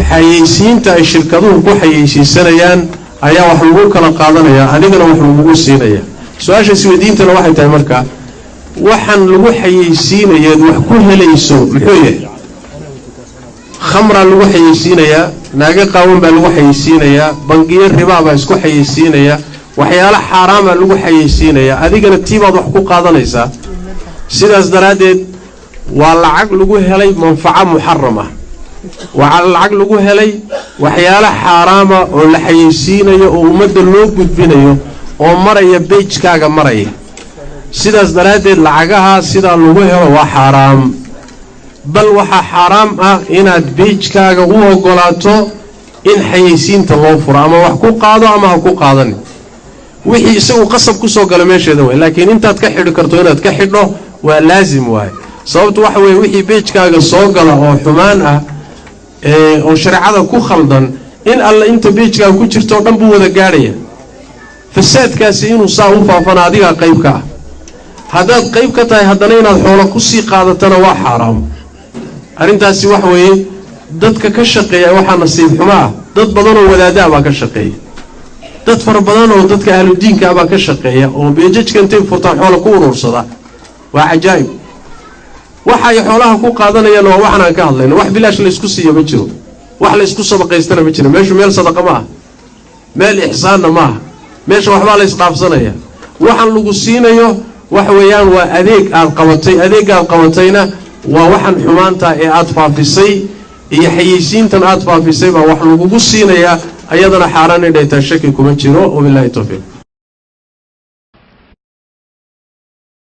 Xayeysiinta ay shirkaduhu ku xayeysiisanayaan ayaa wax lagu kala qaadanayaa, adigana wax lagugu siinaya. Su-aasha isweydiintana waxay tahay, marka waxaan lagu xayeysiinayeed wax ku helayso muxuu yahay? Khamraa lagu xayeysiinayaa, naago qaawan baa lagu xayeysiinayaa, bangiyo ribaa baa isku xayeysiinayaa, waxyaalo xaaraamaa lagu xayeysiinayaa, adigana tiibaad wax ku qaadanaysaa. Sidaas daraaddeed waa lacag lagu helay manfaco muxaram ah, waa lacag lagu helay waxyaalo xaaraama oo la xayeysiinayo oo ummadda loo gudbinayo oo maraya beijkaaga maraya. Sidaas daraaddeed lacagaha sidaa lagu helo waa xaaraam. Bal waxaa xaaraam ah inaad beijkaaga u ogolaato in xayeysiinta loo furo, ama wax ku qaado ama ha ku qaadani. Wixii isagu qasab ku soo gala meesheeda way, laakiin intaad ka xidhi karto inaad ka xidho waa laasim waaye. Sababtu waxa weeye, wixii beijkaaga soo gala oo xumaan ah oo shareecada ku khaldan, in alla inta beijkaaga ku jirto o dhan buu wada gaadhaya. Fasaadkaasi inuu saa u faafana adigaa qayb ka ah. Haddaad qayb ka tahay, haddana inaad xoolo kusii qaadatana waa xaaraam. Arrintaasi waxa weeye, dadka ka shaqeeya waxaa nasiib xumo ah, dad badan oo wadaaddaa baa ka shaqeeya, dad fara badan oo dadka ahludiinka ah baa ka shaqeeya oo beejajka intay furtaan xoola ku urursada. Waa cajaa'ib. Waxa ay xoolaha ku qaadanayaan waa waxan aan ka hadlayno. Wax bilaash laysku siiyo ma jiro, wax laysku sadaqaystana ma jiro. Meeshu meel sadaqa ma ah, meel ixsaanna ma aha. Meesha waxbaa la isdhaafsanaya. Waxaan lagu siinayo waxa weeyaan waa adeeg aad qabatay. Adeegga aad qabatayna waa waxan xumaanta ee aada faafisay iyo xayeysiintan aada faafisay baa wax lagugu siinayaa. Ayadana xaaraan inay tahay shaki kuma jiro. Wabillahi towfiiq.